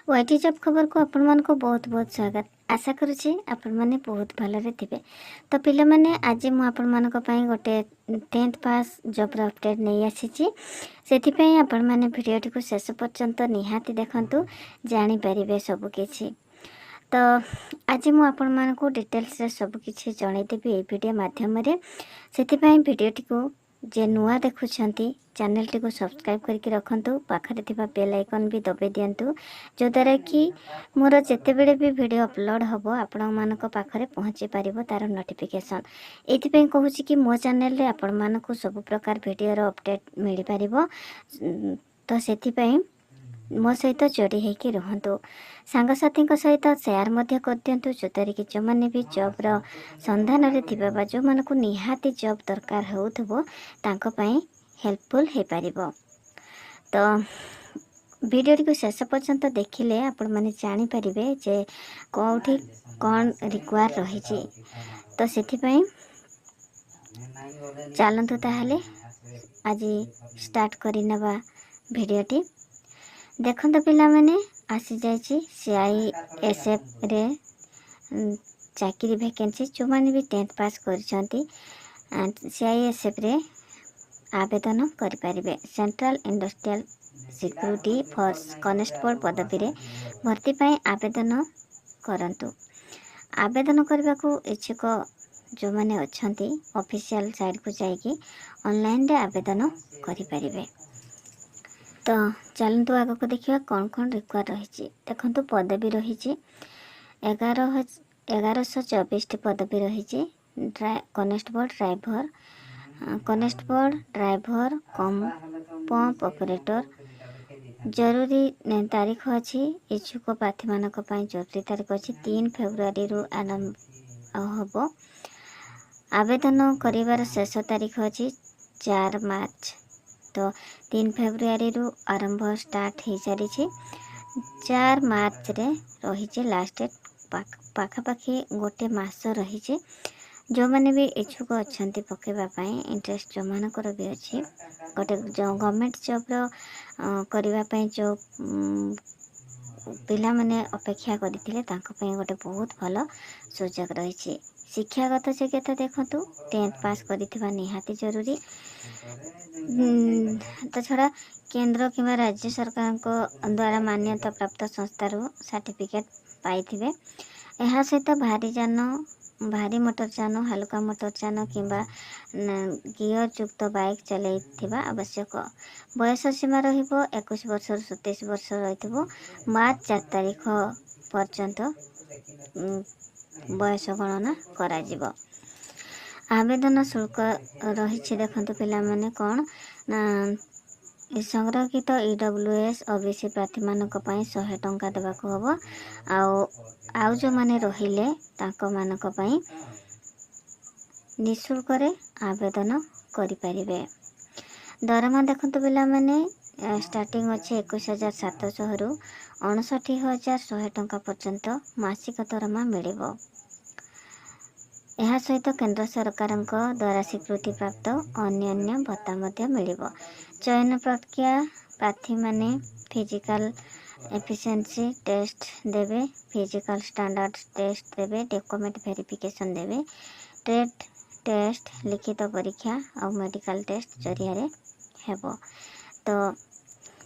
ୱାଇଟି job ଖବରକୁ ଆପଣମାନଙ୍କୁ ବହୁତ ବହୁତ ସ୍ୱାଗତ। ଆଶା କରୁଛି ଆପଣମାନେ ବହୁତ ଭଲରେ ଥିବେ। ତ ପିଲାମାନେ, ଆଜି ମୁଁ ଆପଣମାନଙ୍କ ପାଇଁ ଗୋଟେ 10th pass ଜବ୍ର ଅପଡ଼େଟ୍ ନେଇ ଆସିଛି। ସେଥିପାଇଁ ଆପଣମାନେ ଭିଡ଼ିଓଟିକୁ ଶେଷ ପର୍ଯ୍ୟନ୍ତ ନିହାତି ଦେଖନ୍ତୁ, ଜାଣିପାରିବେ ସବୁକିଛି। ତ ଆଜି ମୁଁ ଆପଣମାନଙ୍କୁ ଡିଟେଲ୍ସରେ ସବୁକିଛି ଜଣାଇଦେବି ଏଇ ଭିଡ଼ିଓ ମାଧ୍ୟମରେ। ସେଥିପାଇଁ ଭିଡ଼ିଓଟିକୁ ଯେ ନୂଆ ଦେଖୁଛନ୍ତି, ଚ୍ୟାନେଲଟିକୁ ସବସ୍କ୍ରାଇବ୍ କରିକି ରଖନ୍ତୁ, ପାଖରେ ଥିବା ବେଲ୍ ଆଇକନ୍ ବି ଦବାଇ ଦିଅନ୍ତୁ, ଯଦ୍ୱାରା କି ମୋର ଯେତେବେଳେ ବି ଭିଡ଼ିଓ ଅପଲୋଡ଼ ହେବ, ଆପଣମାନଙ୍କ ପାଖରେ ପହଞ୍ଚି ପାରିବ ତା'ର ନୋଟିଫିକେସନ୍। ଏଇଥିପାଇଁ କହୁଛି କି ମୋ ଚ୍ୟାନେଲରେ ଆପଣମାନଙ୍କୁ ସବୁ ପ୍ରକାର ଭିଡ଼ିଓର ଅପଡ଼େଟ୍ ମିଳିପାରିବ। ତ ସେଥିପାଇଁ ମୋ ସହିତ ଯୋଡ଼ି ହେଇକି ରୁହନ୍ତୁ, ସାଙ୍ଗସାଥୀଙ୍କ ସହିତ ସେୟାର ମଧ୍ୟ କରିଦିଅନ୍ତୁ, ଯଦ୍ୱାରା କି ଯେଉଁମାନେ ବି ଜବ୍ର ସନ୍ଧାନରେ ଥିବେ ବା ଯେଉଁମାନଙ୍କୁ ନିହାତି ଜବ୍ ଦରକାର ହେଉଥିବ, ତାଙ୍କ ପାଇଁ ହେଲ୍ପଫୁଲ୍ ହେଇପାରିବ। ତ ଭିଡ଼ିଓଟିକୁ ଶେଷ ପର୍ଯ୍ୟନ୍ତ ଦେଖିଲେ ଆପଣମାନେ ଜାଣିପାରିବେ ଯେ କେଉଁଠି କ'ଣ ରିକ୍ୱାର ରହିଛି। ତ ସେଥିପାଇଁ ଚାଲନ୍ତୁ ତାହେଲେ ଆଜି ଷ୍ଟାର୍ଟ କରିନେବା ଭିଡ଼ିଓଟି। ଦେଖନ୍ତୁ ପିଲାମାନେ, ଆସିଯାଇଛି ସିଆଇଏସ୍ଏଫ୍ରେ ଚାକିରି ଭ୍ୟାକେନ୍ସି। ଯେଉଁମାନେ ବି 10th pass କରିଛନ୍ତି, ସିଆଇଏସ୍ଏଫ୍ରେ ଆବେଦନ କରିପାରିବେ। Central industrial security force constable ପଦବୀରେ ଭର୍ତ୍ତି ପାଇଁ ଆବେଦନ କରନ୍ତୁ। ଆବେଦନ କରିବାକୁ ଇଚ୍ଛୁକ ଯେଉଁମାନେ ଅଛନ୍ତି, ଅଫିସିଆଲ୍ ସାଇଟ୍କୁ ଯାଇକି ଅନଲାଇନ୍ରେ ଆବେଦନ କରିପାରିବେ। ତ ଚାଲନ୍ତୁ ଆଗକୁ ଦେଖିବା କ'ଣ କ'ଣ ରିକ୍ୱାର ରହିଛି। ଦେଖନ୍ତୁ, ପଦବୀ ରହିଛି 1124ଟି ପଦବୀ ରହିଛି। Constable driver, constable driver cum pump operator. ଜରୁରୀ ତାରିଖ ଅଛି, ଇଚ୍ଛୁକ ପ୍ରାର୍ଥୀମାନଙ୍କ ପାଇଁ ଜରୁରୀ ତାରିଖ ଅଛି 3 ଫେବୃଆରୀରୁ ଆରମ୍ଭ ହେବ। ଆବେଦନ କରିବାର ଶେଷ ତାରିଖ ଅଛି 4 ମାର୍ଚ୍ଚ। ତ 3 ଫେବୃଆରୀରୁ ଆରମ୍ଭ ଷ୍ଟାର୍ଟ ହେଇସାରିଛି, 4 ମାର୍ଚ୍ଚରେ ରହିଛି ଲାଷ୍ଟ ଡେଟ୍। ପାଖାପାଖି ଗୋଟେ ମାସ ରହିଛି। ଯେଉଁମାନେ ବି ଇଚ୍ଛୁକ ଅଛନ୍ତି ପକାଇବା ପାଇଁ, ଇଣ୍ଟରେଷ୍ଟ ଯେଉଁମାନଙ୍କର ବି ଅଛି, ଗୋଟେ ଗଭର୍ଣ୍ଣମେଣ୍ଟ ଜବ୍ର କରିବା ପାଇଁ ଯେଉଁ ପିଲାମାନେ ଅପେକ୍ଷା କରିଥିଲେ, ତାଙ୍କ ପାଇଁ ଗୋଟେ ବହୁତ ଭଲ ସୁଯୋଗ ରହିଛି। ଶିକ୍ଷାଗତ ଯୋଗ୍ୟତା ଦେଖନ୍ତୁ, 10th pass କରିଥିବା ନିହାତି ଜରୁରୀ। ତା ଛଡ଼ା କେନ୍ଦ୍ର କିମ୍ବା ରାଜ୍ୟ ସରକାରଙ୍କ ଦ୍ୱାରା ମାନ୍ୟତା ପ୍ରାପ୍ତ ସଂସ୍ଥାରୁ ସାର୍ଟିଫିକେଟ୍ ପାଇଥିବେ। ଏହା ସହିତ ଭାରୀ ଯାନ, ଭାରୀ ମୋଟର ଯାନ, ହାଲୁକା ମୋଟର ଯାନ କିମ୍ବା ଗିଅର ଯୁକ୍ତ ବାଇକ୍ ଚଲାଇଥିବା ଆବଶ୍ୟକ। ବୟସ ସୀମା ରହିବ 21 ବର୍ଷରୁ 27 ବର୍ଷ ରହିଥିବ। ମାର୍ଚ୍ଚ 4 ତାରିଖ ପର୍ଯ୍ୟନ୍ତ ବୟସ ଗଣନା କରାଯିବ। ଆବେଦନ ଶୁଳ୍କ ରହିଛି, ଦେଖନ୍ତୁ ପିଲାମାନେ, କ'ଣ ନା ସଂରକ୍ଷିତ, ଇଡବ୍ଲ୍ୟୁଏସ୍, ଓବିସି ପ୍ରାର୍ଥୀମାନଙ୍କ ପାଇଁ 100 ଟଙ୍କା ଦେବାକୁ ହେବ। ଆଉ ଆଉ ଯେଉଁମାନେ ରହିଲେ, ତାଙ୍କମାନଙ୍କ ପାଇଁ ନିଃଶୁଳ୍କରେ ଆବେଦନ କରିପାରିବେ। ଦରମା ଦେଖନ୍ତୁ ପିଲାମାନେ, ଷ୍ଟାର୍ଟିଂ ଅଛି 21,700ରୁ 59,100 ଟଙ୍କା ପର୍ଯ୍ୟନ୍ତ ମାସିକ ଦରମା ମିଳିବ। ଏହା ସହିତ କେନ୍ଦ୍ର ସରକାରଙ୍କ ଦ୍ୱାରା ସ୍ୱୀକୃତିପ୍ରାପ୍ତ ଅନ୍ୟାନ୍ୟ ଭତ୍ତା ମଧ୍ୟ ମିଳିବ। ଚୟନ ପ୍ରକ୍ରିୟା, ପ୍ରାର୍ଥୀମାନେ ଫିଜିକାଲ୍ ଏଫିସିଏନ୍ସି ଟେଷ୍ଟ ଦେବେ, ଫିଜିକାଲ୍ ଷ୍ଟାଣ୍ଡାର୍ଡ଼ ଟେଷ୍ଟ ଦେବେ, ଡକ୍ୟୁମେଣ୍ଟ ଭେରିଫିକେସନ୍ ଦେବେ, ଟ୍ରେଡ୍ ଟେଷ୍ଟ, ଲିଖିତ ପରୀକ୍ଷା ଆଉ ମେଡ଼ିକାଲ ଟେଷ୍ଟ ଜରିଆରେ ହେବ। ତ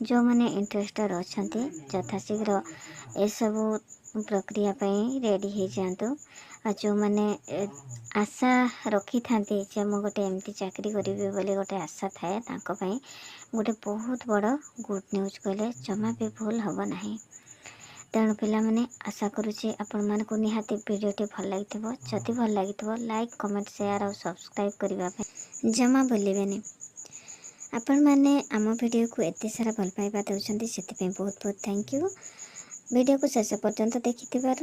ଯେଉଁମାନେ ଇଣ୍ଟରେଷ୍ଟେଡ଼ ଅଛନ୍ତି, ଯଥାଶୀଘ୍ର ଏସବୁ ପ୍ରକ୍ରିୟା ପାଇଁ ରେଡ଼ି ହେଇଯାଆନ୍ତୁ। ଆଉ ଯେଉଁମାନେ ଆଶା ରଖିଥାନ୍ତି ଯେ ମୁଁ ଗୋଟେ ଏମିତି ଚାକିରି କରିବି ବୋଲି ଗୋଟେ ଆଶା ଥାଏ, ତାଙ୍କ ପାଇଁ ଗୋଟେ ବହୁତ ବଡ଼ ଗୁଡ଼୍ ନ୍ୟୁଜ୍ କହିଲେ ଜମା ବି ଭୁଲ ହେବ ନାହିଁ। ତେଣୁ ପିଲାମାନେ, ଆଶା କରୁଛି ଆପଣମାନଙ୍କୁ ନିହାତି ଭିଡ଼ିଓଟି ଭଲ ଲାଗିଥିବ। ଯଦି ଭଲ ଲାଗିଥିବ, ଲାଇକ୍, କମେଣ୍ଟ, ସେୟାର ଆଉ ସବସ୍କ୍ରାଇବ୍ କରିବା ପାଇଁ ଜମା ଭୁଲିବେନି। ଆପଣମାନେ ଆମ ଭିଡ଼ିଓକୁ ଏତେ ସାରା ଭଲ ପାଇବା ଦେଉଛନ୍ତି, ସେଥିପାଇଁ ବହୁତ ବହୁତ thank you. ଭିଡ଼ିଓକୁ ଶେଷ ପର୍ଯ୍ୟନ୍ତ ଦେଖିଥିବାରୁ।